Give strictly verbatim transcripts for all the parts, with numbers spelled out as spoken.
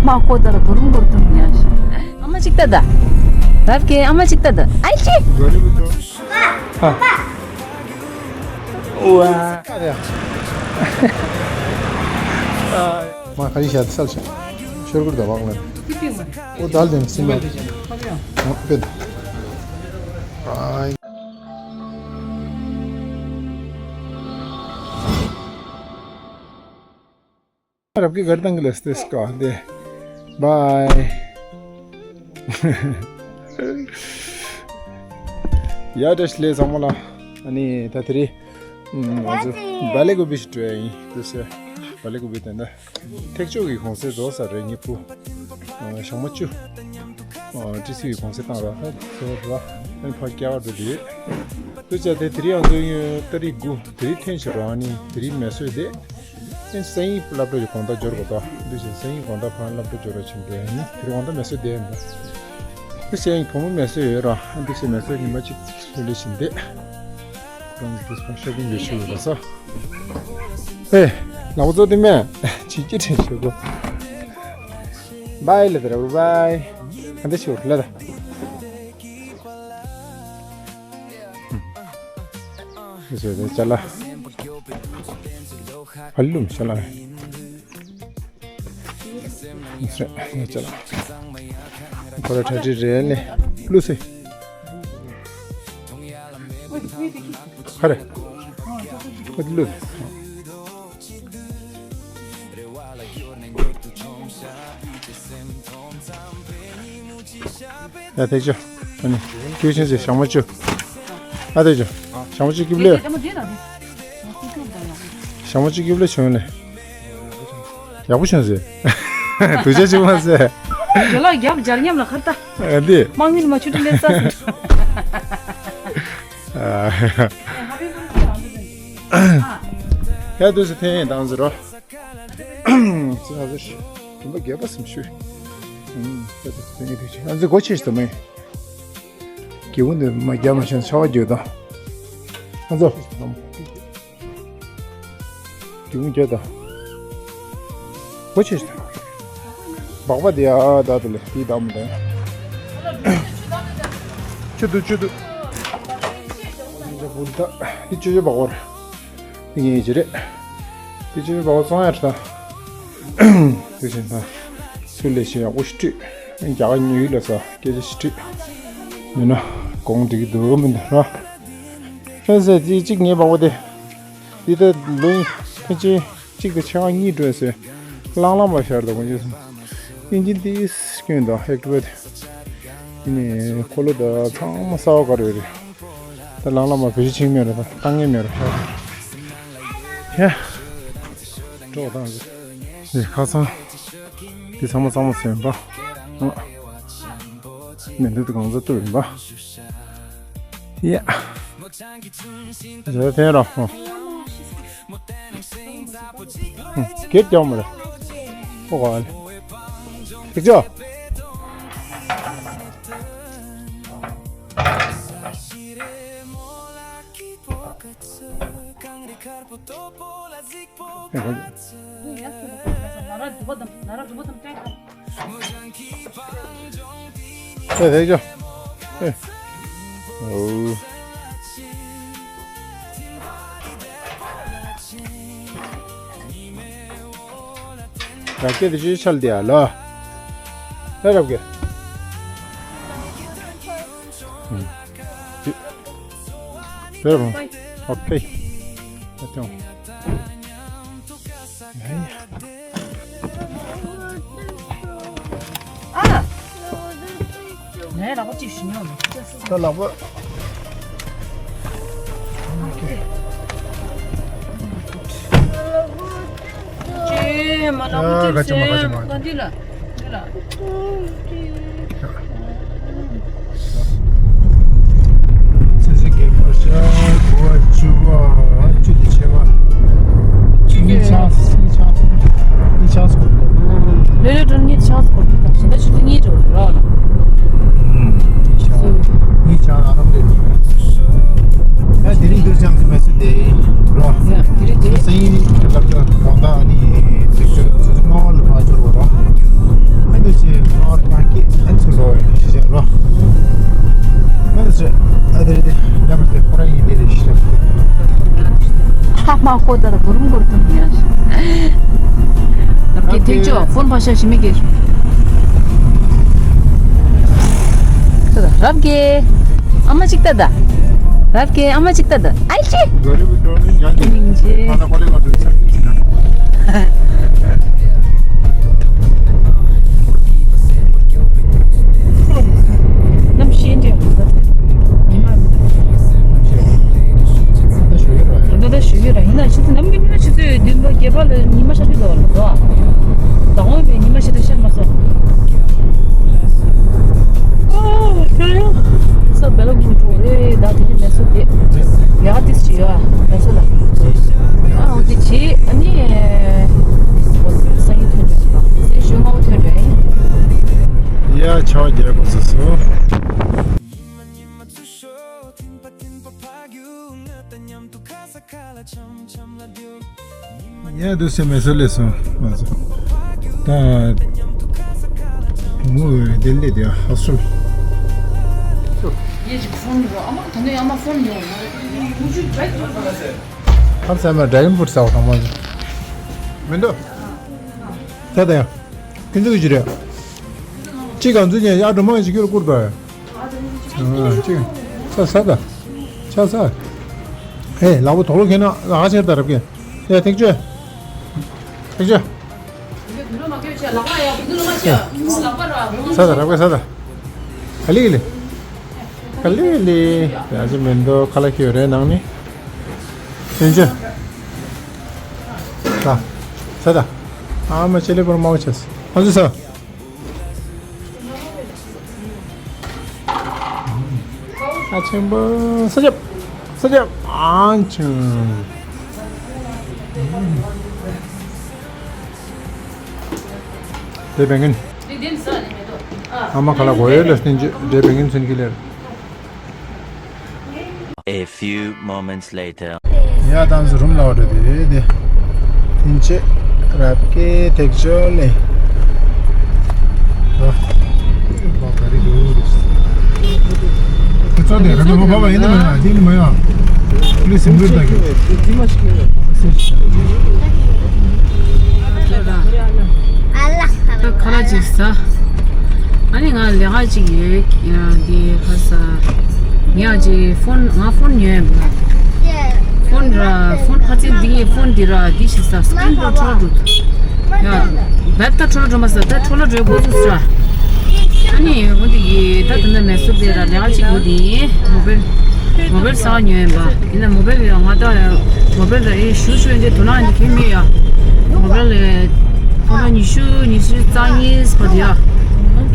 པགས་ཀོ་ད་ལ་གུ་རུམ་གུར་ཐུམ་ཉ་ཤི། ཨ་མ་གཅིག་ལྟ་ད། རབ་ཀྱི་ཨ་མ་གཅིག་ལྟ་ད། ཨའི་ཅི། མ་ཁ་ཡི་ཤ་ཚལ་ཤ། ཤོར་གུར་ད་བག་ལ། ཨོ་དལ་དེ་སིམ་པ། ཨོ་པེན། རབ་ཀྱི་གར་དང་གི་ལས་ཏེ་སྐ་དེ། བའི། ཡ་བཀྲ་ཤིས་བདེ་ལེགས་ཚང་མ་ལ། ཨ་ནི་ད་དེ་རིང་ང་ཚོ་བ་ལེ་གུ་བི་ཞིག་འགྲོ་ཡ་ཡིན་དུས་ཟེར། བ་ལེ་གུ་བི་དེ་འདྲ། ཐེག་མཆོག་གི་གུང་སེང་རྫོགས་ཚར་རེད་ཉི་ཕུ། ཞག་མ་བཅུ། ཏི་སི་ཡི་གུང་སེང་བཏང་ར་ཧ་ཟེར་ར། ཨ་ནི་ཕར་སྐྱེལ་བ་འགྲོ་དུས། དུས་ཚོད་དེ་དེ་རིང་ང་ཚོ་ཡོད་ཏ་རིག་དགུ་དེ་རིང་ཐོན་ཕྱིར་རང་ནི་དེ་རིང་མེ་གསོད་དེ། ཨེ་སང་ཉིན་སློབ་གྲྭ་གི་དགོང་དག་འབྱོར་དགོས་དོ། འདི་བཞིན་སང་ཉིན་དགོང་དག་ཕར་སློབ་གྲྭ་འབྱོར་ར་ཕྱིན་འགྲོ་ཡ་ཡིན། དེ་རིང་དགོང་དག་མེ་གསོད་བསྡད་ཡིན་པ། འདི་བཞིན་བུ་མོ་མེ་གསོད་ཡོད་ར། འདི་བཞིན་མེ་གསོད་ཉི་མ་གཅིག་སླེབས་བཞིན་བསྡད། ཁོང་གིས་ཕར་ཤོ་པིང་ལས་ཞུ་ཡོད་པ་ས། ཨེ། ལག་པ་ཚོ་དེ་མེ། ཅི་སྐྱིད་དྲན་ཞུ་གོ། བའི་ལ་དེ་ར་བའི། ཨ་འདི་ཞུ་ལ་ད། ཟེར་ཏེ་ཅ་ལག་ཧ་ལུམ་ཤ་ལ། ཟེར་ཅ་ལག་ཁོ་ར་ཁྲ་ཁྲི་རེ་ནས་ཀླུ་སེ། ཧ་རེ། ཁོ་ཀླུ། ཡ་ཐེག་ཆོ། ཨ་ནི། ཀྱུ་ཆེན་ཟེར་ཞག་མ་བཅུ། ཨ་ཐེག་ཆོ། ཞག་མ་བཅུ་སྐྱིབ་ལེ། ཞག་མ་བཅུ་སྐྱིབ་ལེ་བྱུང་ནས། ཡག་པོ་བྱུང་ཟེར། དུ་ཆ་ཆུ་མ་ཟེར། ཇོ་ལགས་རྒྱབ་འབྱར་ཉམས་ལ་ཁར་ལྟ། ཨ་འདི། དམག་མི་ལ་མ་ཆུ་ཏི་ལེ་ས་ཟེར། ཡ་དུས་སུ་ཐེན་ཡིན་དང་ཟེར་རོ། ཙི་ང་ཚོ་ཞིག་རིམ་པ་བརྒྱད་པ་སེམས་ཤུགས། ཨུམ། ད་དེ་དེ་ནི་དེ་ཆེ་ང་ཚོ་སྒོ་ཕྱེ་ཞིག་དམ་མེ། སྒེའུ་ཁུང་དེ་མ་བརྒྱབ་མ་ཤེས་ན་ཆར་པ་རྒྱུག་དང་། ང་ཚོ་སྒེའུ་ཁུང་བརྒྱབ་དང་། སྒོ་ཕྱེ་ཞིག་དང་། སྦག་སྦག་དེ་ཡ་ད་དེ་ལས་དེ་དམ་དང་། ཆུ་དུ་ཆུ་དུ། འདི་ཆུ་ཆུ་སྦག་སྦག་རེད། འདི་ཆུ་ཆུ་སྦག་སྦག་རེད། འདི་ངའི་ཡི་ཅི་རེད། འདི་ཅི་རེད་བ་བཙོང་ཡ་རེད་ད། དེ་བཞིན་ད། སུ་ལས་ཤེས་ཡག་པོ་ཞིག་བྲིས། རྒྱ་གར་ཉོ་ཡིག་ལ་ས་སྐད་ཆ་ཞིག་བྲིས། མིན་ན་གོང་འགྲིག་གི་འདུག་མི་འདུག་ར། ཨེ་ཟེར་དེ་གཅིག་ངའི་བག་པ་དེ། འདི་ད་ལོ་ཡིན་ཕན་ཆད་གཅིག་དང་ཕྱེད་ཀ་གཉིས་འགྲོ་ཟེར། ལང་ལང་མ་ཤར་ད་གོང་ཆེ་སོང་། ཨིན་ཇིན་ཏིས་སྐྱོན་དང་ཧེག་ཏུ་བེད། ཨ་ནི་འཁོར་ལོ་དང་ཚང་མ་གསར་པ་ག་རེ་རེད། ད་ལང་ལ་མ་བེད་སྤྱོད་བྱེད་མེད་རེད། ད་བཏང་ངེས་མེད་རེད། ཧེ། འགྲོ་དང་། འདི་ཁ་སང་། འདི་ཚང་མ་གཙང་མ་ཟོས་ཡིན་པ། ཨ། མེ་མདའ་དེ་གང་ཚ་གཏུབ་ཡིན་པ། ཡ། འདི་ཐེན་ར། ཨ། སྒེར་རྒྱག་མ་རེད། ཨོ་ག་ལེ། ཐིག་ཅོ། ཨེ། ཨེ། ཨེ། ཨེ། ཨོ། ར་སྐད་དེ་ཅི་ཆལ་དེ་ཨ་ལ། ཨེ་རབ་གེ། ཨུམ། ཅི། ཨོ་ཁེ། ཨོ་ཁེ། ཨ་ཅང་། ཨ། ངའི་ལག་པ་གཅིག་ཞུ་མྱོང་། ད་ལག་པ། ཅེ་མ་ལག་པ་གཅིག་ཨ། ག་ཅི་མ་ག་ཅི་མ། ག་འདི་ལ། འདི་ལ། ཚེ་ཚེ་རྒྱལ་པོ་ཤ་གོ་བ་བཅུ་པ་བཅུ་དེ་ཆེ་བ། གཉིས་ཆགས་གཉིས་ཆགས་གཉིས་ཆགས་སྐོར། ལོས་ལོས་དྲུག་གཉིས་ཆགས་སྐོར་གྱི་དང་ཞིང་ད་ཆུ་ཚོད་གཉིས་འགྲོ་རེད་རོགས། ཨུམ། གཉིས་ཆགས་གཉིས་ཆགས་ཨ་རམ་རེད། ཡ་དེ་རིང་འདུར་ཅང་གི་མེ་སི་དེ་རོགས། ཡ་དེ་རིང་དེ་རིང་སང་ཉིན་ལབ་ཀྱང་གང་ལྟར་ཨ་ནི་ཚིག་ཆུ་ཚོད་ལྔ་པ་ལ་ཕར་འབྱོར་བ་རོགས། ཨ་དེ་རེད་དེ། ལམ་དེ་ཁོ་རང་ཡིན་དེ་རེད་ཤི། ཁ་མ་ཁོ་ད་ད་གུ་རུམ་གུ་རུམ་ཡ། ཨ་ཀི་ཐེག་ཆོ་ཕོན་ཕ་ཤ་ཞི་མི་གེ། ད་ད་རབ་གེ། ཨ་མ་ཅིག་ད་ད། རབ་གེ་ཨ་མ་ཅིག་ད་ད། ཨའི་ཅི། ག་རེ་བི་ཏྲོ་ནི་ཉག་གི་མིང་ཅི། ཨ་ན་ཁོ་རེ་མ་དུ་ཚ། ནམ་ཤེས་འདྲ་མི་ཟ། ཉི་མ་མི་འདུག་ད་ལྟ་ཞུ་གི་ར། ཡིན་ན་ཆུ་ཚོད་ནམ་རྒྱུན་ནི་ཆུ་ཚོད་བདུན་པ་བརྒྱད་པ་ལ་ཉི་མ་ཤར་གྱི་འདུག་ལ། ཟླ་ངོ་པའི་ཉི་མ་ཤར་དུས་ཤར་མ་སོང་། ཨོ་ཁྱོད་ཡང་ས་བེ་ལ་ཀུ་འགྲོ་རེད། ད་དེ་ནི་མེ་སོ་དེ་ལས་ཀ་ཏིས་ཅི་ཡོད་མེ་སོ་ལ། ཨ་འོ་དེ་བྱེད་ཨ་ནི། སང་ཉིན་ཐོན་འགྲོ་ཡིན་པ། སེ་ཞོ་མང་པོ་ཐོན་འགྲོ་ཡིན། ཡ་ཆ་བ་རྒྱལ་པོ་སོ་སོ། ཡ་དུ་སེ་མེ་སོ་ལེ་སོང་། ང་ཚོ་ད་བུ་མོ་བའི་དེ་ལས་དེ་ཧ་སུལ། ཡེ་ཅིག་ཕོན་རོ་ཨ་མ་ད་ནས་ཨ་མ་ཕོན་ཉོ། ཧར་སེ་མ་ཌ་རེགོན་ཕུ་རུཊ་ཟ་བ་གང་མ་མི་འདུག་ད་ད་ཡ། ཁྱོད་ཚོ་གི་ཅི་རེད། ཅི་གང་ཚོད་ཅན་ཡ་འགྲོ་མང་ཞིག་ཁྱོད་ལ་བསྐུར་དོ། ཨ་ཅི། ས་ས་ད། ཆ་ས། ཧེ་ལག་པ་དོག་ལོ་ཁྱེར་ན་ལག་ཁྱེར་ད་རབ་ཀྱི། ཡ་ཐེག་ཆོད། ཐེག་ཆོད། ས་ད་རབ་ཀྱི་ས་ད། ག་ལི་ག་ལི། ག་ལི་ག་ལི། ཡ་ཅི་མེན་དོ་ཁ་ལ་ཁྱོད་རེ་ནང་ནི། ཐེག་ཆོད། ས། ས་ད། ཨ་མ་ཅི་ལེ་པར་མའོ་ཆེས། ཨ་ཟུ་ས། ཨ་ཆེན་པོ་ས་རྒྱབ། ས་རྒྱབ་ཨང་ཆུང་། དེ་བེང་ངན། ཨ་མ་ཁ་ལ་གོ་ཡོད་ལ་སྟེང་ཅི་དེ་བེང་ངན་ཚུན་གི་ལེར། A few moments later. ཡ་ཏང་སི་རུམ་ལའོ་རེད་དེ་དེ། ཐིན་ཆེ་རབ་ཀེ་ཐེག་ཅོ་ནེ། ཚོ་དེ་རབ་ཀེ་བ་བ་ཡིན་ན་མ་ཡ་དེ་ནི་མ་ཡ། ལི་སིམ་རུ་ད་གི། ཨ་ལ། ད་ཁ་ལག་ཅིག་ཟ། ཨ་ནི་ང་ལས་ཀ་ཅིག་ཡོད་ཡ་འདི་ཁ་ས། ངས་ཅིག་ཕོན་ང་ཕོན་ཉོས་ཡིན་པ། ཕོན་ར་ཕོན་ཁ་ཚིག་འདི་ཡི་ཕོན་འདི་ར་འདི་ཞིག་ཟ་སི་ཀིན་པོ་ཁྲོ་རུ། ཡ། བད་ད་ཁྲོ་རུ་མ་ཟ་ད་ཁྲོ་ལ་རོས་པོ་ཟུ་ཟ། ཨ་ནི་འོ་འདི་ཡི་ད་དུ་ན་མེ་སུབ་དེ་ར་ལས་ཀ་ཅིག་ཡོད་དེ་ཡིན་མོ་བེལ། མོ་བེལ་ཟ་ཉོས་ཡིན་པ། ཡིན་ན་མོ་བེལ་ཡང་ང་ད་མོ་བེལ་ད་ཨེ་ཞུ་ཞུ་འདི་དུ་ན་ནི་ཁེ་མེད་ཡ། མོ་བེལ་ལས། ཁོ་ན་ཉི་ཤུ་ཉི་ཤུ་རྩ་གཉིས་བར་དུ་ཡ།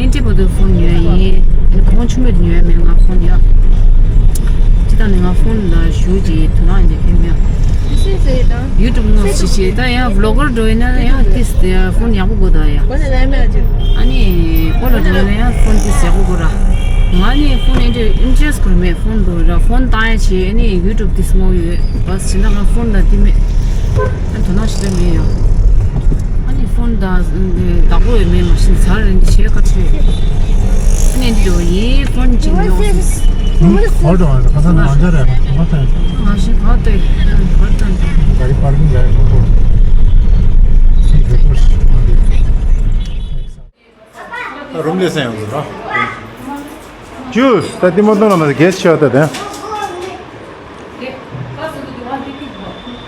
ཨེན་ཏི་བར་དུ་ཕོན་ཉོས་ཡིན། ཁོང་ཆུང་མེད་ཉོས་མེད་ང་ཕོན་ཡ། ཅི་ད་ནི་ང་ཕོན་ལ་ཞུ་ཅི་དུ་ན་འདི་ཕན་མེད། ཡུ་ཊུབ་ངོ་ཤི་ཤི་ད་ཡང་བི་ལོག་གར་འགྲོ་ཡིན་ན་ཡང་ཏིས་ཏེ་ཕོན་ཡག་པོ་དགོས་ད་ཡ། ཨ་ནི་ཨོ་ལ་འགྲོ་ཡིན་ན་ཡང་ཕོན་ཏིས་ཡག་པོ་དགོས་ར། ང་ནི་ཕོན་ཨེན་ཏི་ཨིན་ཊི་རེ་སི་ཁུར་མེད་ཕོན་དུ་ར་ཕོན་བཏང་ཡ་ཆེ་ཨ་ནི་ཡུ་ཊུབ་ཏིས་ངོ་ཡོད་བ་ཟིན་ན་ང་ཕོན་ལ་ཏི་མེད། ཨ་དོ་ན་ཤི་ད་མེད་ཡོ། ཨ་ནི་ཕོན་དང་བདག་པོ་ཡོད་མེད་མ་ཤི་ཚར་རེད་འདི་བྱས་ཁ་ཁྲིད། ཨ་ནི་འདི་ཡོ་ཡིན་ཕོན་གཅིག་ཉོ་སོང་། ཧོ་ཏོ་ཁ་ས་ན་ཨ་ཅར་ཡ་ཁ་ཐན། ང་ཤི་ཁ་ཏོ་ཁ་ཏོ། ག་རི་པར་ཀིང་ཡ་ཁོ་ཁོ། སི་ཁོ་ཁོ་ཤི་མ་རེད། རུམ་ལས་སེང་ཡོང་འདུག་ར། ཇུས་ད་ལྟད་མོ་སྟོན་ལ་མ་ཟད་གེ་སི་ཤོད་ད་དེ།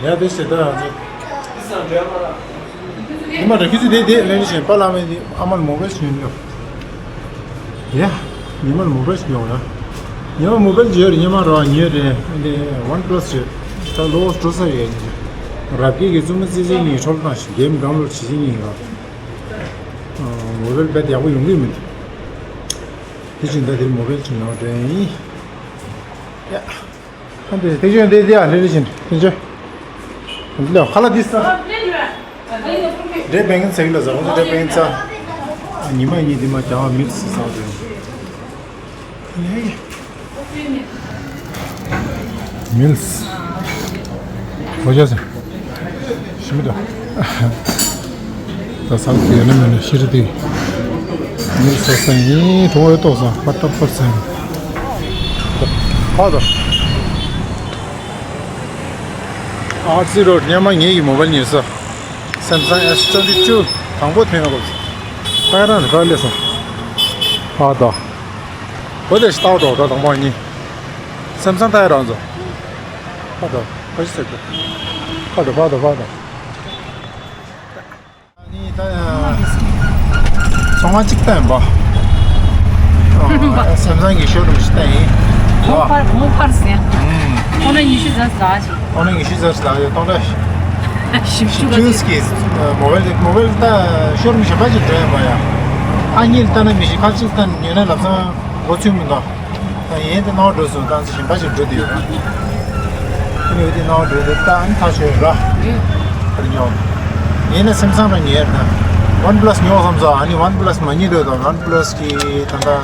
ཡ་དེ་ཤེས་ད་ང་ཚོ། ཉི་མ་ར་ཁྱི་ཚོ་དེ་དེ་ལེན་བཞིན་པ་ལ་མེད་དེ་ཨ་མ་ལ་མོ་བེལ་ཞིག་ཉོས་ཡོད། ཡ། ཉི་མ་ལ་མོ་བེལ་ཞིག་ཉོས་ཡོད་ཡ། ཉི་མ་མོ་བེལ་ཅིག་ཡོད་རེད་ཉི་མ་ར་ཉོས་རེད་དེ་ཝན་པ་ལ་སི་རེད། ད་ལོ་འགྲོ་ས་ཡོད་ཉི་མ། རབ་རྒྱས་ཀྱི་བཙུན་མོ་ཙི་ཙི་གཉིས་འཕྲོ་བརླག་བཏང་ཞིང་གེམ་ཌའུན་ལོཌ་བྱེད་ཀྱི་ཡིན་ར། མོ་བེལ་རྦད་ཡག་པོ་ཡོང་གི་མི་འདུག་དེ་བཞིན་ད་དེར་མོ་བེལ་ཅིག་ནང་དྲན་ཡིན། ཡ། ཨ་འདི་དེ་བཞིན་དེ་དེ་ཡ་རེ་རེ་བཞིན་དེ་ཆོ། འདི་ལ་ཁ་ལ་དིས་ས། འདྲེ་བེང་ཚེག་ལ་ཟ་འོང་འདྲེ་བེང་ཚ། ཉི་མ་གཉིས་དེ་མ་ཀྱང་མིག་སི་ཟ་འོང་དེ། མིལ་སི། ཨོ་ཅག་སེ། ཤི་མི་ད། ད་སང་གི་ཡོད་ན་མེད་ན་ཤི་རི་དེ། མིལ་སི་སང་ཡིན་གྲོང་བའི་ཏོག་སང་པར་ཏོག་པར་སང་། ད་ ཕར་དང་། ཨར་སི་རོཌ་སྔོན་མ་ངེད་ཀྱི་མོ་བལ་ཉོས་ས། Samsung S twenty two དང་པོ་ཐོན་ཡོང་གོ། ཏཱ་ར་ནི་ཕར་སླེབས་སོང་། ཕར་དང་། འོ་དེ་ཞིག་ལྟ་འགྲོ་འགྲོ་དང་པོ་གཉིས། Samsung ཏཱ་ར་ཚོ། ཕར་དང་། ཕར་ཞིག་ཟེར་དགོས། ཕར་དང་ཕར་དང་ཕར་དང་། ནི་ད་ཚོང་ཁང་གཅིག་བཏང་ཡིན་པ། སེམས་བཟང་གི་ཤོ་རུམ་ཞིག་བཏང་ཡིན། གོང་འཕར་གོང་འཕར་ཟེར། ཁོ་ན་ཉི་ཤུ་ཟ་ཟ་ཞིག་ཁོ་ན་ཉི་ཤུ་ཟ་ཟ་ཡོད་སྟོང་ཕྲག་བཞི་བཅུ་ག་ཅུས་ཀྱི་མོ་བལ་མོ་བལ་ད་ཤོ་རུམ་གཞན་པ་ཞིག་འགྲོ་ཡིན་པ་ཡ། ཨ་གཉིས་ལྟ་ན་མི་ཤེས་ཁ་གཅིག་ལྟ་ན་ཉོས་ན་ལབ་ཙང་མགོ་ཚོས་མི་འདུག་ད་ཡིན་དེ་ནང་འགྲོ་སོང་ད་ཚེ་གཞན་པ་ཞིག་འགྲོ་དུས་ར། ཨ་ནི་འོ་དེ་ནང་འགྲོ་དུས་ད་ཨ་ནི་ཐག་ཆོད་ར། ཨ་རི་ཉོ། ཡིན་ན་སེམས་བཟང་ར་ཉོས་ན། OnePlus ཉོ་བསམ་ས་ཨ་ནི་OnePlus མ་ཉོས་འགྲོ་དང་OnePlus གི་ད་ལྟ་རྒྱ་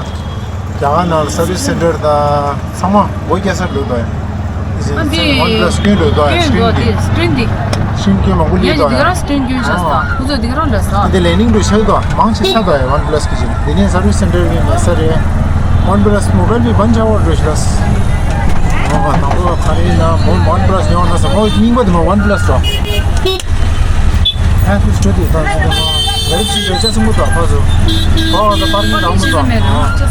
གར་ནང་ལ་service center དང་ཚང་མ་སྒོ་རྒྱག་ས་འགྲོ་དང་། ཨ་འདི་OnePlus སྐྱོན་འགྲོ་དང་སྐྱོན་འགྲོ་screen དེ་དེ་screen དེ། ཤིང་སྐྱོན་མང་པོ་ཡིན་ཡང་ཅིག་དང་དེ་ག་རང་སྐྱོན་སྐྱོན་ཆགས་སོང་ཁོ་ཚོས་དེ་ག་རང་འདྲ་སོང་། འདི་ལས་ནིང་འགྲོ་ཆགས་དང་མང་ཆེ་ཆགས་དང་OnePlus གི་ཅིག་དེ་ནས་service center གི་མེད་ས་རེད། OnePlus མོ་བལ་མི་བན་ཆ་བར་འགྲོ་ཤི་ར། ཨོ་དང་པོ་ག་རེ་ཡིན་ན་མོ་OnePlus ཡོང་ན་ས་མོ་རྙིང་པ་དེ་མོ་OnePlus རོ། ཨ་ཁུ་སྤྲོད་དེ་དང་ཚོ་དེ་མོ་རབ་ཅིག་འགྲོ་ཆ་སུ་མོ་དང་ཕ་ཚོ། ཨོ་ད་པར་མི་དང་མོ་དང་། ཅི་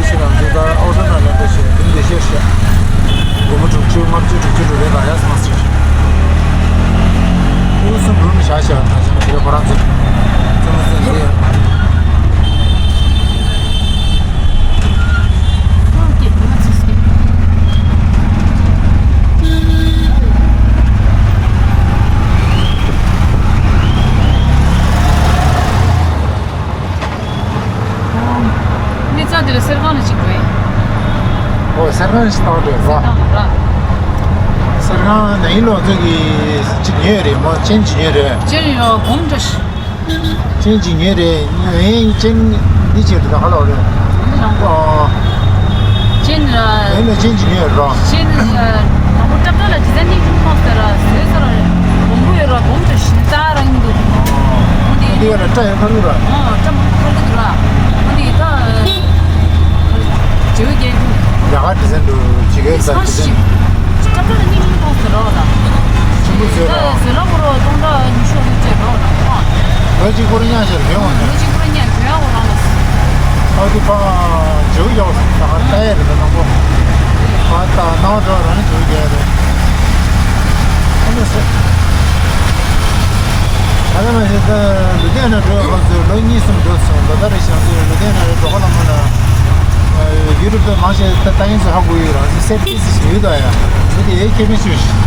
ཞིག་ལ་འདི་ད་ཨོ་ཏོ་ན་ལ་ད་ཤེ་དེ་འདི་ཤེ་ཤེ། སྒོར་མོ་དྲུག་ཅུ་ལྔ་བཅུ་དྲུག་ཅུ་དྲུག་རེ་ལ་ཡ་སོང་ཟེར། ཨུ་སུ་འགྲོ་མི་ཤ་ཤ་ད་ཅང་ཞིག་ཁོ་རང་ཚོ། ཚོ་མོ་ཚོ་འདི་ཡ། ནི་རྩ་དེ་ལ་གསེར་ཁང་ལ་གཅིག་དགོས། ཨོ་གསེར་ཁང་ཞིག་བཏང་འདྲ་ཟ། བཏང་ར། གསེར་ཁང་ན་ཡིན་ལོ་ཚོད་ཀྱི་གཅིག་ཉོས་རེད་མོ་ཅན་གཅིག་ཉོས་རེད། ཅན་ཡོ་སྒོམ་འདྲ་ཞིག་ཅན་གཅིག་ཉོས་རེད། ངས་ཅན་འདི་བྱས་འདུག་ད་ག་ལ་རེད། ཨོ། ཅན་ར། ངས་ལ་ཅན་གཅིག་ཉོས་ར། ཅན་ར། དང་པོ་ཏག་ཏག་ལ་ཇི་ལྟར་ནས་ཀྱང་མཐོང་ཟེར་ར་ཟེར་ཟེར་ར། སྒོམ་པོ་ཡོད་ར་སྒོམ་དུ་ཞིང་རྟ་ར་ཡིན་འདུག་འདི་ཡོད་ལ་སྐྲ་ཡང་ཁ་ལུག་ར། ཨ་སྐྲ་མོ་ཁ་ལུག་ར། འདི་ད་བྱེའུ་རྒྱལ་འདུག་རྒྱ་གར་དེ་ཚན་དུ་བྱེད་ཀའི་རྩ་དེ་ཚན། སྐྲ་ལ་གཉིས་གཉིས་ཐོག་ཟེར་རོགས་ལ། ཆེན་པོ་ཟེར་རོགས། ཟེར་ལ་གོ་རོགས་སྟོང་ཕྲག་ཉི་ཤུ་ཉི་བརྒྱད་རོགས་ལ་ཁོ། ལོ་གཅིག་པོར་ཉག་ཤར་བེ་འོང་ནས། ལོ་གཅིག་པོར་ཉག་བེ་འོང་རང་ལ། ཨ་དེ་ཕ་བྱེའུ་རྒྱག་སོང་ད་ག་ལྟ་ཡ་རེད་ད་དང་པོ། ཨ་ད་ནང་དུ་རང་བྱེའུ་རྒྱག་ཡ་རེད། ཨ་ནི་སེ། ད་ནི་མ་ཤེས་ད་ལུ་དེ་ན་འགྲོ་ཡ་ཁོ་ཚོས་ལོ་གཉིས་གསུམ་འགྲོ་སོང་ད་ད་རེ་ཤང་ཚོས་ལུ་དེ་ན་རེ་འགྲོ་ཁོ་ལ་མ་ན། ཡུ་རོབ་པའི་མང་ཆེ་ད་ཏ་ཡིན་ཚོ་ཧ་གོ་ཡོད་རང་ཚོ་སེ་ཏིས་ཡོད་ད་ཡ། མི་དེ་ཡའི་ཁེ་ཕན་ཤུ་ཤི།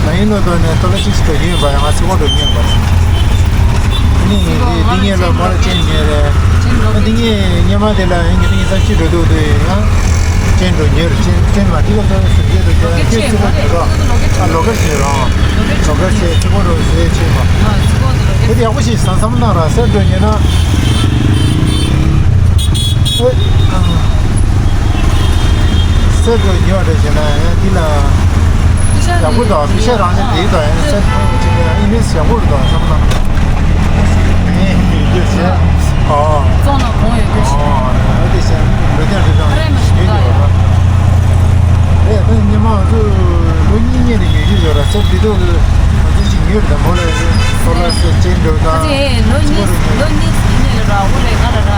ད་ཡིན་ལོ་དོན་ནས་ཏོ་ལ་ཅིག་སི་ཏོ་ཡིན་པ་ཡ་ང་ཚེ་གོ་འགྲོ་ཉན་པ། ཨ་ནི་ངས་འདི་འདི་ངས་ལ་མོ་ལ་ཅན་ཉན་རེད། ཨ་འདི་ངས་སྙེ་མ་དེ་ལ་ཡིན་གྱི་ཏིང་ས་ཅི་འགྲོ་འདུག་འདུག་ཡིན་ན། ཅན་འགྲོ་ཉན་རེད་ཅན་ཅན་མ་འདི་ལ་ཏོ་ལ་སུ་རྒྱས་འགྲོ་ཉན་ཁྱེད་ཚེ་གོ་འགྲོ་རོགས། ཨ་ལོ་ཀར་བྱེད་རོགས། ལོ་ཀར་བྱེད་ཚེ་གོ་འགྲོ་ཟེར་བྱེད་པ། ཨ་ཚེ་གོ་འགྲོ་ལོ་ཀར། དེ་ཡག་པོ་ཞིག་བསམ་བསམ་བཏང་ར་སེ་འགྲོ་ཉན་ན། ཨེ། སེ་འགྲོ་ཉོ་རེ་བྱས་ན་ཡང་འདི་ལ་ཡག་པོ་དང་པི་ཤ་རང་བཞིན་དེའི་དང་ཡང་སེ་འགྲོ་ཅིག་ཡང་ཨི་མེས་ཡག་པོ་རེད་དང་བསམ་ན། ཨེ་ཡོད་ཟེར། ཨོ། བཙོང་ན་གོང་ཡོད་རྒྱུ་ཞིག་ཨོ་ཨེ་དེ་བྱས་ལོ་བརྒྱ་རེ་དང་ཨ་རེ་མ་ཞིག་ཡོད་ཀྱི་ཡོད་ར། ཨེ་ད་ཉི་མ་ང་ཚོ་ལོ་གཉིས་གཉིས་རེ་ཡོད་ཀྱི་ཡོད་ར་སེ་འདི་དུ་ང་ཚོ་ཅིག་ཡོད་རེད་ད་མོ་ལ་ཡོད་སོ་ལ་སེ་ཅན་འགྲོ་དང་ཨ་ཅེ་ལོ་གཉིས་ལོ་གཉིས་ཡིན་ནས་ར་འོ་ལས་ང་ལ་ར།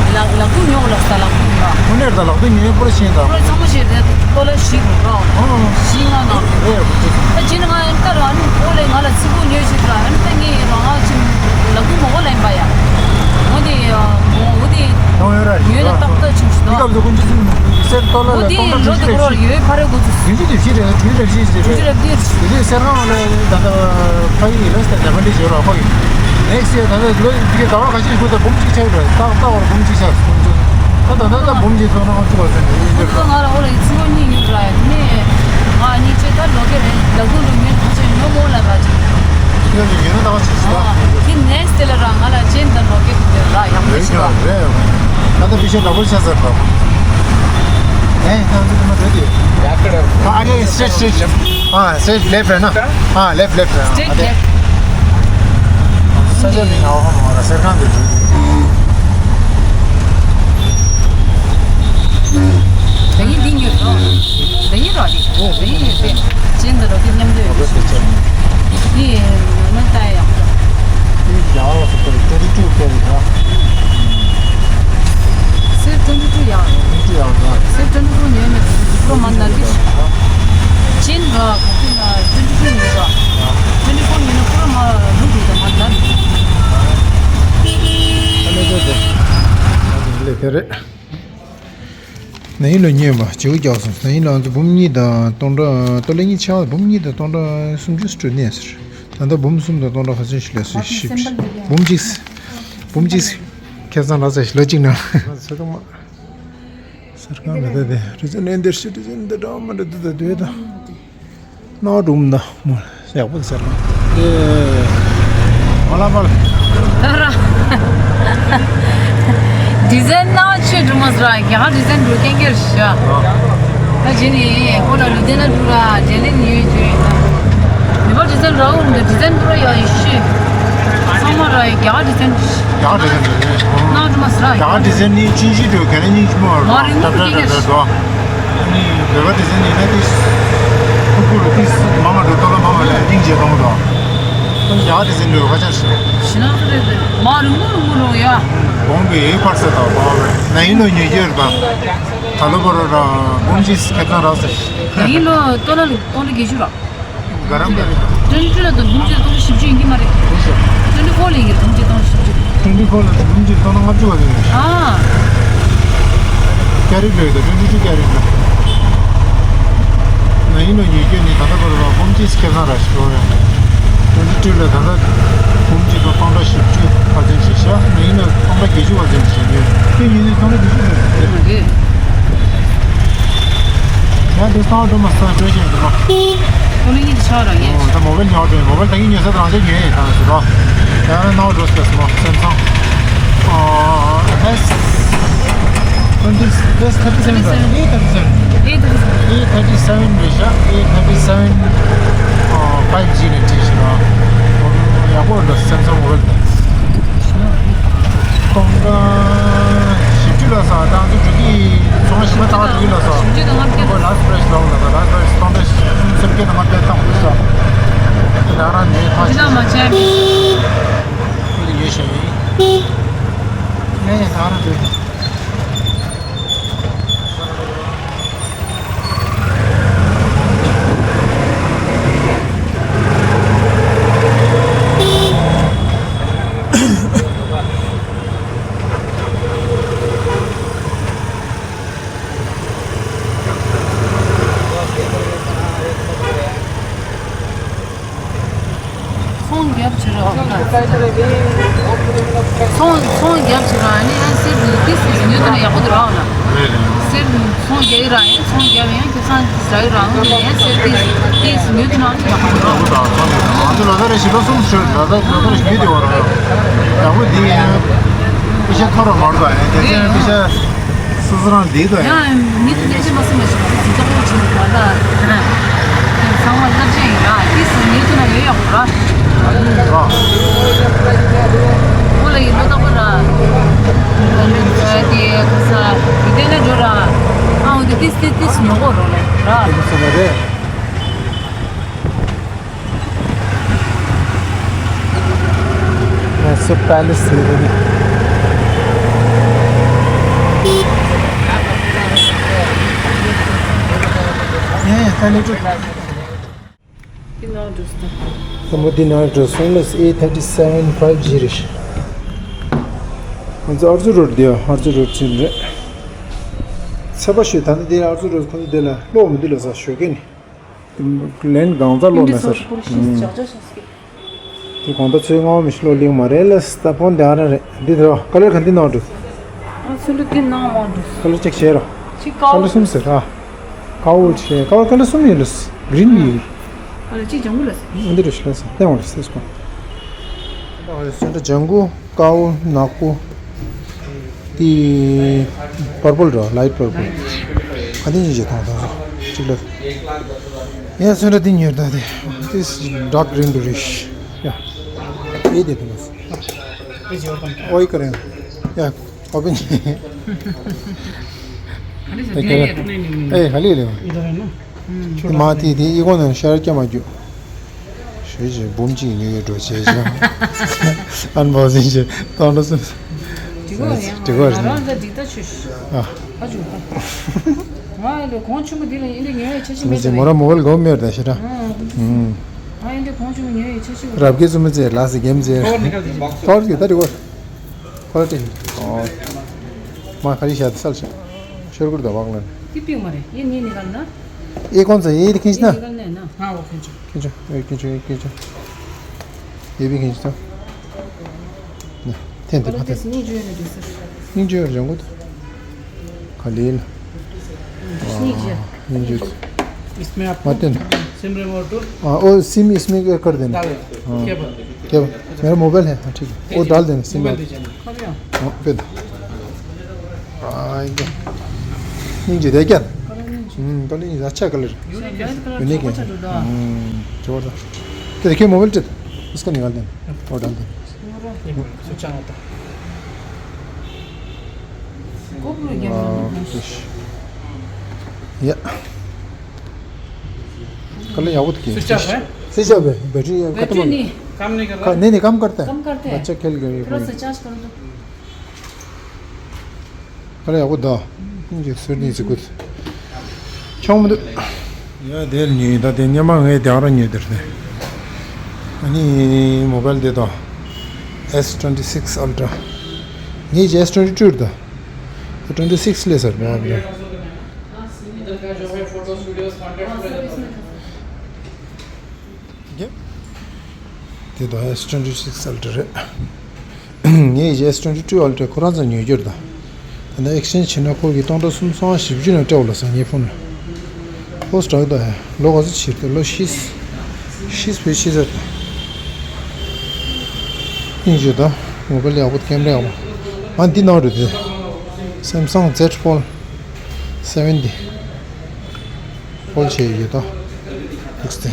ལག་ལག་ཏུ་ཉོ་ལག་ས་ལག་ཏུ་ཉོ། དངོས་གནས་ད་ལག་ཏུ་ཉོས་པོ་ར་ཤེས་ད། པོ་ར་ཚང་མ་ཤེས་རེད་ཏོ་ལ་ཤི་རོ། ཨོ། ཤི་ང་ན། རེད་རེད། ད་ཅི་ན་ང་ཡང་ད་ར་ནི་པོ་ལས་ང་ལ་ཚི་པོ་ཉོས་ཤིག་ར་ཨ་ནི་ད་ངས་ར་ང་ཅི་ལག་ཏུ་མོ་གོ་ལེན་པ་ཡ། འོ་དེ་མོ་འོ་དེ་ཉོས་ན་ཏག་ཏག་ཆུང་ཤི་ད། འདི་སྐབས་སུ་ཀུན་ཅི་སུ་སེར་ཏོ་ལ་འོ་ལ་དེ་ཏོང་ཏོ་འགྲོ་དེ་ཞིག་རེད། ཁོ་ར་ཡོད་ཕ་རེ་གོ་ཚུ། དུས་ཚོད་དུས་ཚོད་རེད་དུས་རེད་ཞིག་ཞིག་རེད། དུས་རེད་དུས། དེ་སེར་ཁང་ལ་ད་ལྟ་ཕ་ཡི་ལ་སྟ་ཇ་པན་ཌི་ཇོ་ར་ཁོ་ཡི་ནེག་སི་ཡར་ད་ལྟ་ལོ་འདི་ག་ཟླ་བ་ཁ་ཤས་ཤིག་ད་འབུམ་གཅིག་ཆགས་རེད། ཏག་ཏག་བར་འབུམ་གཅིག་ཆགས་སོང་ཚོ། ད་ད་ད་ད་འབུམ་གཅིག་ཚོ་ནང་བཅུག་པ་ཟེར་ནས་ཡིན་འདིར། ང་ལ་ཨོ་ལ་ཡི་ཚིག་ངོ་གཉིས་ཡོད་ར་ཡ་ནི་ང་གཉིས་ཆེ་ད་ལོ་ཀེ་རེད་ལ་ཀུན་ལུ་མིན་ཁ་ཆེ་ཉོ་མོ་ལ་ར་ཅིག་ཁྱོད་ཀྱི་ཉོས་ན་ད་བ་ཆེ་ཞིག་ལ། དེ་ནེག་སི་དེ་ལ་ར་ང་ལ་ཅན་ད་ལོ་ཀེ་དེ་ར་ཡག་པོ་ཞིག་ར། རེད། ད་ལྟ་པི་ཤ་འདྲ་པོ་ཆགས་ཚར་ད། ཨེ་ད་ཚོ་མ་རེད་དེ། ཡག་གི་རེད། ཨ་ཨ་ནི་སི་ཊེ་ཊི་སི་ཊེ་ཊི། ཨ་སི་ཊེ་ཊི་ལེཕ་རེད་ན། ཨ་ལེཕ་ལེཕ་རེད། སི་ཊེ་ཊི་ལེཕ། ས་ཆ་མིང་ཨ་ཧོ་མ་ར་སེར་ཁང་དུ་འགྲོ། ད་ཡིན་འདི་ཉོས་རོ། འདི་ཡིན་རོགས་རེད། འདི་ཡིན་རེད། ཅན་འདི་རོགས་ཀྱི་མཉམ་འདོད་རེད། འདི་ནི་ལྟ་ཡག་པོ་འདུག་ཡ་ལ་སོ་ཏོ་ཊུ་ཊུ་ཀེ་རེད་ད། སེར་ཊུ་ཊུ་ཡང་། ཊུ་ཊུ་ཡང་ད། སེར་ཊུ་ཊུ་ཉོས་མེད་འདུག་པུ་ར་མ་ན་གི་ཅན་ར་གོ་གི་ན་ཊུ་ཊུ་ཉོས་ར། ཊུ་ཊུ་ཉོས་ན་པུ་ར་མ་ལུག་རེད་ད་མ་ན་རེད། ཨ་ལེ་དེ་དེ། ལེ་དེ་རེད། ན་ཡིན་ལོ་ཉེས་པ་བྱེའུ་རྒྱག་སོང་། ན་ཡིན་ལོ་ང་ཚོ་འབུམ་གཉིས་དང་སྟོང་ཕྲག་ཏོ་ལེ་གཉིས་ཆགས། འབུམ་གཉིས་དང་སྟོང་ཕྲག་སུམ་ཅུ་སྤྲོད་ནས་ཟེར། ད་ལྟ་འབུམ་གསུམ་དང་སྟོང་ཕྲག་ཁ་ཚོན་ཞིག་ལས་སུ་ཞིབ་ཞིབ། འབུམ་གཅིག་འབུམ་གཅིག་ཁེ་བཟང་རག་ས་ཞིག་ལོ་གཅིག་ནང་། ས་ཁང་མ་ས་ཁང་མི་ད་དེ་རི་ཚོ་ནས་འདིར་ཤི་རི་ཚོ་འདི་འདྲ་མ་འདྲ་འདི་ད་དུས་ད། ནོར་འགྲོ་མི་འདུག་མོ་ཡག་པོ་ཟེར་ན། ཨེ། ང་ལ་པར། ད་ར། ཌི་ཛའིན་ནང་ཆོས་འགྲོ་མ་ཟེར་རྒྱ་གར་ཌི་ཛའིན་འགྲོ་སྐྱེན་སྐྱེར་ཤ། ད་ཇི་ནི་ཁོ་ལ་ལུ་དེ་ན་འགྲོ་ར་ཇེ་ལིན་ཡོད་ཅེ་ཡོད་ད། ནི་པར་ཌི་ཛའིན་ར་འུ་འདི་ཌི་ཛའིན་འགྲོ་ཡ་ཡི་ཤི། ཚང་མ་ར་རྒྱ་གར་ཌི་ཛའིན། རྒྱ་གར་ཌི་ཛའིན་རེད། ནང་འགྲོ་མ་ཟེར་ར། རྒྱ་གར་ཌི་ཛའིན་ནི་ཅིན་ཤི་འགྲོ་ག་ནས་སྙིང་རྗེ་མོ་ར། མ་རིང་མོ་ཏབ་ཏབ་ཏབ་ཏབ་འགྲོ། ཨ་ནི་བོད་པ་དེ་ཚོ་ཡིན་ན་ཏིས། ཕུ་ཕུ་རུ་ཏིས་མ་མ་འགྲོ་ཏོ་ལ་མ་མ་ལ་སྙིང་རྗེ་གཏོང་གི་འདུག་ཁོང་རྒྱ་གར་དེ་ཚོ་འགྲོ་ཁ་ཆར་ཞིག་ཞི་ན་ཚོ་རེད་དེ། མ་རུང་མོ་རུང་མོ་རུང་ཡ། དགོངས་པའི་ཡིག་ཕར་ཚད་དང་བ་བས་ན་ཡིན་ལོ་ཉེ་རྒྱུར་དང་། ད་ལོ་བོ་ར་ར་འབུམ་གཅིག་ཁེ་བཟང་རག་ཟེར། ན་ཡིན་ལོ་ཏོ་ལ་ལི་ཏོ་ལ་དགེ་ཞུ་ར། ག་རམ་ལ། ཊུ་ཝེན་ཊི་ཊུ་ལ་དང་འབུམ་གཅིག་སྟོང་བཞི་བཅུ་ཡིན་གྱི་མ་རེད། ཊུ་ཝེན་ཊི་ཕོར་ལ་ཡིན་གྱི་འབུམ་གཅིག་སྟོང་བཞི་བཅུ། ཊུ་ཝེན་ཊི་ཕོར་ལ་འབུམ་གཅིག་སྟོང་ལྔ་བཅུ་བ་རེད། ཨ། ཀེ་རེ་ཊི་རེད་ད། ཊུ་ཝེན་ཊི་ཊུ་ཀེ་རེ་ཊི་རེད། ན་ཡིན་ལོ་ཉེ་རྒྱུ་ནི་ད་ལྟ་བར་ལ་འབུམ་གཅིག་ཁེ་བཟང་ར་ཞིག་རེད། ཊུ་ཝེན་ཊི་ཊུ་ལ་ད་ལྟ་འབུམ་གཅིག་དང་སྟོང་ཕྲག་བཞི་བཅུ་ཁ་ཚོན་ཞིག་བཞག་ན་ཡིན་ལོ་སྟོང་ཕྲག་བརྒྱད་ཅུ་བ་ཙམ་ཞིག་ཡོད། ཁྱོད་ཉིན་ནས་སྟོང་ཕྲག་བརྒྱད་ཅུ་རེད། ཡང་དེ་སང་འགྲོ་མ་སང་འགྲོ་བཞིན་འགྲོ་མ། ཨོ་ལེ་གཉིས་ཆགས་ར་ངས། ད་མོ་བེལ་ཉོ་དྲན། མོ་བེལ་ད་གིན་ཉོས་ས་དང་ཅིག་ཉོས་ཡིན་དང་ཟེར་རོ། ཡང་ན་ནོ་འགྲོ་སྟེ་སོ་སེམ་སང་། ཨོ་ཨེས་ཊུ་ཝེན་ཊི་ཨེས་ཐར་ཊི་སེ་ཝེན་ར། ཨེ་ཐར་ཊི་སེ་ཝེན། ཨེ་ཐར་ཊི་སེ་ཝེན་རེད་ཤག་ཨེ་ཐར་ཊི་སེ་ཝེན་ཨ་ཕའིབ་ཇི་ནས་བྲིས་ཤག་ཡག་པོ་འདུག་སེམ་སང་མོ་བེལ་དང་། སྟོང་ཕྲག་བཞི་བཅུ་ལ་ས་དང་ཚོ་འགྲོ་གི་ཚོང་བཞི་པ་ལྟ་བ་འགྲོ་གི་ལ་ས། བཞི་བཅུ་དང་ལྔ་བརྒྱ། ཁོ་ལ་སི་པ་རེ་སི་ལོག་ལ་ས། ལ་སི་པ་རེ་སི་སྟོང་ཕྲག་བཞི་བཅུ་སུམ་བརྒྱ་དང་ལྔ་བརྒྱ་བཏང་དགོས་ས། ད་རང་ནས་ཐག་ཇི་ལ་མ་བྱས་མི་ཁོ་ལ་ཡོད་ཤག་ཡིན། ངས་ཡང་ད་རང་འགྲོ་ཡིན། ཚོང་རྒྱབ་བྱེད་རོགས། ཚོང་ཚོང་རྒྱབ་བྱེད་རོགས། ཨ་ནི་ཨ་སེར་དེ་ཏིས་ཏིས་ཉོས་དུ་ན་ཡག་པོ་འདུག་རོགས་ན། རེད་རེད། སེར་ཚོང་རྒྱག་གི་ར་ཡིན། ཚོང་རྒྱབ་ཡང་ཁྱེད་ཚང་ཟ་གི་རང་ཡིན། ཡང་སེར་ཏིས་ཏིས་ཉོས་དུ་ན་ཡག་པོ་འདུག་རོགས། ང་ཚོ་ལོ་ཟླ་རེ་བཞི་པ་གསུམ་ཤོད། ལོ་ཟླ་ལོ་ཟླ་རེ་བཞི་ཉོས་དེ་བ་རོགས། ཡག་པོ་འདི་ཡིན། པེ་ཤ་ཐོ་ར་མར་དོ་ཡིན། དེ་ཚེ་པེ་ཤ། སོ་སོ་རང་བསྡད་དོ་ཡང་ཡང་ངེད་ཀྱི་ལས་བྱེད་མ་སེམས་ལ་ཞིག་ཅི་ཅག་པོ་བྱེད་དགོས་ལ། ཚང་མ་སློབ་ཆེན་ཡིན་ལ་ཏིས་ངེད་ཚོ་ན་ཡོད་ཡག་པོ་ར། ཨོ་ལ་ཡིན་ལོ་ཏག་པོ་ར། ལུག་རྫ་དེ་ཁ་ས་དེ་དེ་ལ་འགྲོ་ར། ཨའོ་དེ་ཏིས་ཏིས་ཏིས་ཉོ་གོ་རོ་ལ་ར། དེ་ཚོ་ན་རེད། ཡང་སུ་པེ་ལེ་སི་ཟེར་གི་རེད། ཡང་ཡང་ད་ལེ་ཀྲུ། འདི་ནང་འགྲོ་སོང་། ད་མོ་འདི་ནང་འགྲོ་སོང་ལ་ཨེ་ཐར་ཊི་སེ་ཝེན་ཕའིབ་ཇི་རེད། ང་ཚོ་ཨར་ཙུ་རོ་ཌི་འདི་ཨར་ཙུ་རོ་ཌི་ཅིག་རེད། ཚད་པ་ཤོད་ད་ནི་འདི་ཨར་ཙུ་རོ་ཌི་ཁོ་ཚོ་འདི་ལ་གློག་མི་འདུག་ལ་ས་ཞོགས་ཀས་ནི། ལན་གང་ཚ་ལོ་མེད་སར། དེ་གོང་ད་ཚོའི་ངོ་མི་ཤི་ལོ་ལིང་མ་རེད་ལ་སྟ་ཕོན་དེ་ཨ་ར་རེད། འདི་དེ་རོ་ཀ་ལར་ག་འདི་ནང་འགྲོ། ཨ་ཚུ་ལུ་འདི་ནང་མ་འགྲོ། ཀ་ལར་ཅེག་བྱེད་རོ། ཅི་ཀ་ལར་གསུམ་ཟེར་ཨ། ཀའོ་བྱེད་ཀའོ་ཀ་ལར་གསུམ་ཡོད་ལ་སི་གི་རིན་ཡོད། ཀ་ལར་ཅི་ཇང་གུ་ལ་སི། འདི་རུ་ཤི་ལ་སི་ལྟེང་བ་ལ་སི་སི་ཀོ། ཨ་ཡོད་སེ་འདྲ་ཇང་གུ། དཀར་པོ་ནག་པོ། དེ་པར་པལ་ར་ལའིཊ་པར་པལ། ཨ་དེ་ཉིན་བྱེད་དང་དང་གཅིག་ལ། ཡ་སོན་ར་དེ་ཉོས་ད་དེ། དེ་ཌརྐ་གི་རིན་དུ་རེད། ཡ། ཨེ་དེ་དུ་མ་སོ། ཨོའི་ཀ་རེན། ཡ་ཨོ་པན་བྱེད། ཨེ་ག་ལེ། ཨེ་ག་ལེ་ལེ། དེ་མ་དེ་དེ་ཨི་ཁོང་ནང་ཤར་སྐྱ་མ་རྒྱུ། ཞོལ་ཞིག་འབུམ་གཅིག་ཉོ་ཡོད་འགྲོ་བྱས་ཤག་ཨན་བོ་ཟིན་ཞིག་སྟོང་ལོ་གསུམ། འགྲིག་གོ་རེད། འགྲིག་གོ་རེད། ང་རང་ད་འགྲིག་ད་ཆུ་ཞིག་ཨ་ཨ་ཅུ་ད། ང་ལ་གོང་ཆུང་མ་འདི་ལ་ཡིན་འདི་ཉོ་ཡ་ཆ་ཞིག་མེད་ད། མོ་ར་མོ་བལ་གོ་མེར་ད་ཤི་ར། ཨ་ཡིན་འདི་གོང་ཆུང་མ་ཉོ་ཡ་ཆ་ཞིག་རབ་རྒྱས་བཙུན་མ་ཚེ་ལ་སི་གེམ་ཚེ། ཐོར་གི་ད་འགྲིག་གོ། ཁོ་ལ་ཏི། ཨོ། མ་ཁ་རི་ཤ་ཏི་སལ་ཤ། ཤོར་གུར་དོ་བག་ལ། ཏི་པི་མ་རེད། ཡེ་ནི་ནི་གལ་ན། ཨེ་ཀོན་ཚ་ཡེ་ཏི་ཁིན་ཤི་ན། ཡེ་ནི་གལ་ན་ན། ཧ་འོ་ཁིན་ཆོ། ཁིན་ཆོ་ཨེ་ཁིན་ཆོ་ཨེ་ཁིན་ཆོ། ཡེ་བི་ཁིན་ཤི་ན། ན། ཐེན་ཏི་ཕ་ཏི། སྙིང་རྗེ་ཡོད་ན་དེ་སར། སྙིང་རྗེ་ཡོད་རང་གོ་ཏི། ག་ལེ་ལ། སྙིང་རྗེ། ཨ། སྙིང་རྗེ། इसमें आपको मत देना। SIM remote. हाँ, वो सिम इसमें कर देना। डाल दो। हाँ। केबल। केबल। मेरा मोबाइल है, हाँ, ठीक है। वो डाल देना, सिम। मोबाइल दीजिए ना। हाँ, पे दो। हाँ, ये। नहीं जी, देखिए। हम्म, कलर नहीं, अच्छा कलर। यूनिक है। यूनिक है। हम्म, जबरदस्त। तो देखिए, मोबाइल चेक, इसका निकाल देना, वो डाल देना। स्विच ऑन होता है। हाँ, खुश। या। कल यहाँ वो तो क्या? स्विच ऑफ है? स्विच ऑफ है, बैटरी खत्म हो गई। नहीं। काम नहीं कर रहा? नहीं, नहीं, काम करता है। काम करता है? बच्चा खेल गए। थोड़ा सा चार्ज कर दो। कल यहाँ वो दा। ये सुरनी से कुछ। छांग में तो। या देर नहीं था, देर नहीं मांगे, देर नहीं देर से। अनि मोबाइल दे दो। S twenty six Ultra। ये S twenty two था। तो twenty six ले सर, मैं आपने। དེ་དང་S twenty six Ultra རེད། ངས་S twenty two Ultra ཁོ་རང་ཚོ་ཉོ་རྒྱུར་དང་། ད་ནི་ཨེག་སི་ཆེན་ཇི་བྱས་ན་ཁོ་གི་སྟོང་ཕྲག་སུམ་སྟོང་བཞི་བཅུ་ནང་སྤྲད་འོ་ལ་ས་ངའི་ཕོན་ལ། ཁོ་སི་ཊག་དང་ལོ་ག་ཚོད་ཕྱིར་དུ་ལོ་ཤིས། ཤིས་བེ་ཤིས་ཟེར་དང་། སྙིང་རྗེ་དང་མོ་བལ་ཡག་པོ་ཀེམ་ར་ཡག་པོ། ང་འདི་ནང་རུ་དེ། Samsung Z Fold seventy། ཧོལ་བྱས་ཡོད་དོ། ལུགས་སྟེ།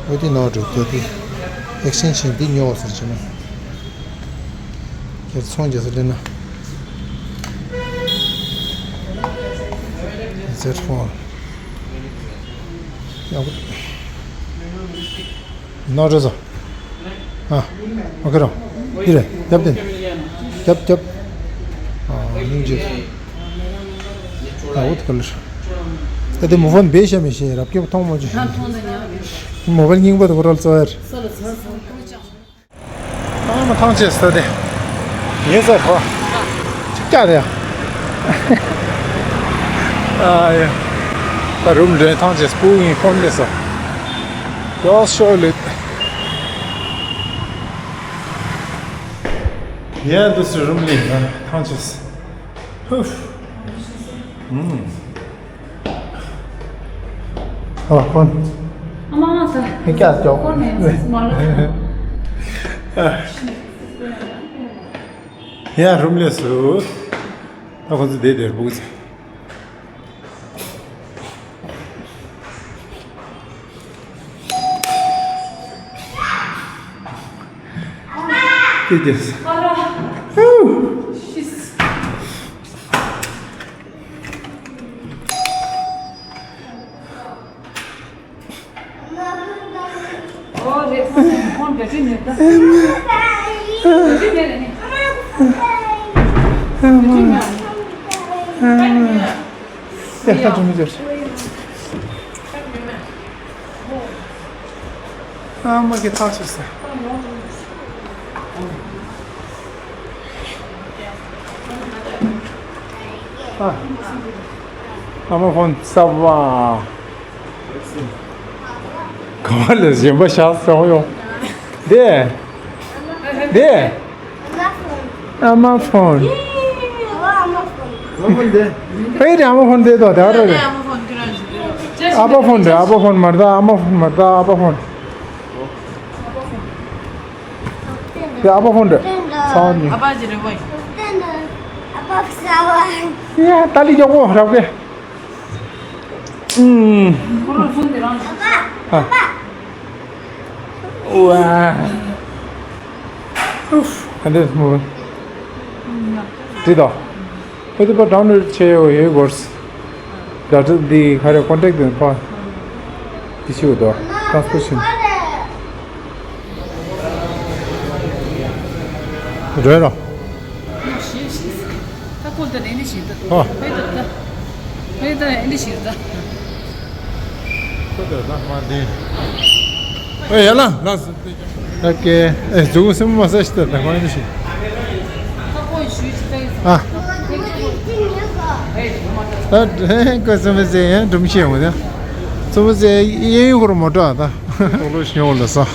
འོ་དེ་ནོར་འགྲོ་དེ་དེ། ཨེག་སི་ཆེན་ཇི་འདི་ཉོ་བ་ཟེར་བྱས་ན། ཁྱེད་ཚོང་རྒྱག་ས་སླེབས་ན། Z Fold། ཡག་པོ། ནོར་འགྲོ་སོང་། ཨ། ཨོ་ཁེ་རོ། འདི་རེད། རྒྱབ་དེ། རྒྱབ་རྒྱབ། ཨ། སྙིང་རྗེ། ཨ། འོ་དེ་ག་ལེར། ད་དེ་མོ་ཕོན་བེ་ཤ་མི་ཤེས་རབ་ཀྱི་མཐོང་མ་བྱུང་། མོ་བལ་རྙིང་པ་དེ་ཁོ་ར་ལ་བཙལ་ཡ་རེད། ཨ་མ་ཐང་ཆད་ས་དེ། ངེས་ས་གོ། ཅིག་ཀྱག་རེད། ཨ་ཡ། ད་རུམ་འདྲེན་ཐང་ཆད་སྤུ་ངའི་ཁོམ་ལས་སོ། ཡོ་ཤོ་ལུད། ཡ་འདུག་སེ་རུམ་ལས་ཐང་ཆད། ཧུབ། ཨུམ། ཨ་ཁོན། ཨ་མ་ས། ཧེ་ཀྱ་ཅོག་ཁོན་ནས་མ་ལ། ཡ་རུམ་ལས་སུ། ད་ཁོ་ཚོ་བསྡད་དེར་སྤུ་གུ་ཚོ། དེ་དེ། ཧུ། ཨོ་རེད། ཁོང་བེ་ཊི་རི་མེད་ད། བེ་ཊི་རི་མེད་ལ་ནི། བེ་ཊི་རི་མེད། ཡ་ཁ་ཅུང་མི་ཟེར། ཨ་མ་གི་ཐག་ཆོད་ས། ཨ། ཨ་མ་ཕོན་གསར་པ། ག་བ་ལ་གཞན་པ་ཤག་སོང་ཡོང་། དེ། དེ། ཨ་མ་ཕོན། ཕ་ཡི་དེ་ཨ་མ་ཕོན་དེ་དོ་དེ་ར་རེད། ཨ་པ་ཕོན་རེད། ཨ་པ་ཕོན་མ་རེད། ཨ་མ་ཕོན་མ་རེད། ཨ་པ་ཕོན། དེ་ཨ་པ་ཕོན་རེད། ཚང་མ། ཨ་པ་ཇི་རེད་བོ། ཡ་ཏ་ལི་མགྱོགས་པོ་རག་པས། ཨུམ། ཨ། ཝ། ཨུབ། ག་འདྲས་མོ། ཟིག་དང་། ཁོ་ཚོ་ཕར་ཌའུན་ལོཌ་བྱས་ཡོད་ཡོད་སྐོར། ཌ་ཊ་འདི་ག་རེ་ཀོན་ཊེག་འདི་ཕར། འདི་ཞིག་འདུག་ཊ་རན་སི་པོར་ཊེ་ཤན། རོལ་རོ། ད་ཁོ་ད་ནས་ནི་ཞིག་ད། ཨ། ཧེ་ད་ད། ཧེ་ད་ཨེ་འདི་ཞིག་ད། ཁོ་ད་ད་མ་འདི། ཨེ་ཡ་ལ་ལ་སི། ཨོ་ཀེ། ཨེ་ཟུག་སེམས་མ་ས་ཞིག་ད་ད་མ་འདི་ཞིག་ཨ། ད་ཧེ་ཁོ་སེམས་མ་ཟེ་ཡང་སྒྲུང་བཤད་འོང་ད། སེམས་མ་ཟེ་གཡས་གཡོན་ཁོར་མོ་ཏྲ་ད། ཐོག་ལོ་ཤི་ཉོ་ལ་ས།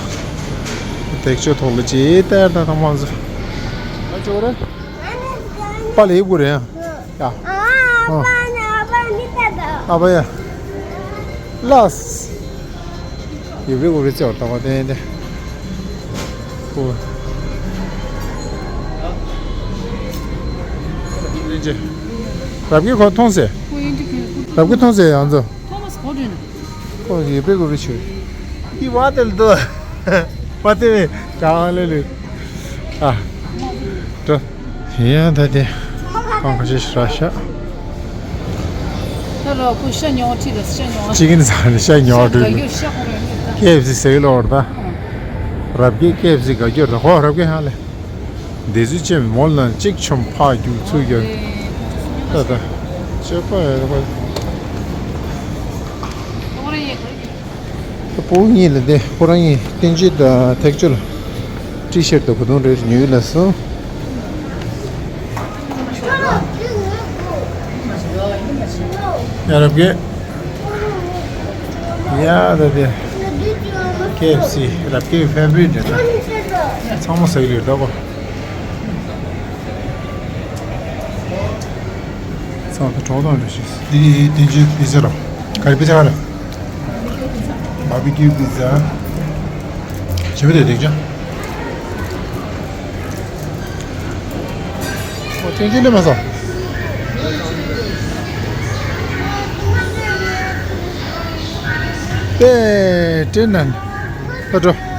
ཐེག་ཆོད་ཐོག་ལ་ཅི་ལྟར་ད་ད་མ་ཟེ། ཨ་ཅོ་རེ། པ་ལེ་གུ་རེ་ཡ། ཨ། ཨ་པ་ཡ། ལགས། ཡུ་བི་གུ་རེ་ཙེ་བར་ཏང་བ་ཏན་ཏན། ཨོ། རབ་ཀྱི་ཁོ་མཐོང་ཟེ། རབ་ཀྱི་མཐོང་ཟེ་ཡང་ཚོ། ཁོ་ཡི་པེ་གོ་བི་ཆུ། ཡི་བ་དེ་ལ་དོ། བ་དེ་བས་ཀྱང་ལེ་ལེ། ཨ། དོ། ཡ་ད་དེ། ཁང་ཁ་ཤས་ཤ་ཤ། ད་ལོ་ཁུ་ཤ་ཉོ་ཁྲི་ལ་ཤ་ཉོ། ཅི་གིན་ཟ་ནི་ཤ་ཉོ་ཤ་དུས། ག་ཡོད་ཤ་ཁོ་ར་ཡོད་ད། ཀེ་ཨེཕ་སི་ཟེར་ལོར་ད། རབ་ཀྱི་ཀེ་ཨེཕ་སི་ག་ཡོད་ད་ཧོ་རབ་ཀྱི་ཧ་ལེ། འདི་ཚོ་ཅེས་མོ་ལ་གཅིག་ཆོམ་ཕག་རྒྱུག་ཚུགས་རྒྱུ། ད་ད། ཅེས་པ་ཡོད་པ། ད་བུ་གཉིས་ལ་དེ་ཁོ་རང་གཉིས་བསྟན་བཅོས་དང་ཐེག་མཆོག་ལ་ཊི་ཤར་ཊི་དང་གོས་ཐུང་རེ་ཉོས་ལ་སོང་། ཡ་རབ་རྒྱས། ཡ་ད་དེ། ཀེ་ཨེཕ་སི་རབ་རྒྱས་ཕེ་བ་རི་ཊི་རེད་ད། ཚང་མ་ཟ་གི་ཡོད་ད་གོ། ཚང་མ་གྲོགས་དང་འདྲ་ཞིག་འདི་དེ་ཅི་པི་ཛ་ར། ག་རེ་པི་ཛ་ག་རེ། བར་བི་ཀིའུ་པི་ཛ། ཞེ་པོ་དེ་དེ་ཅི། ཨོ་ཏན་ཅི་ལེ་མ་ས། ཏེ་ཏེ་ནན། ཨོ་ཏོ།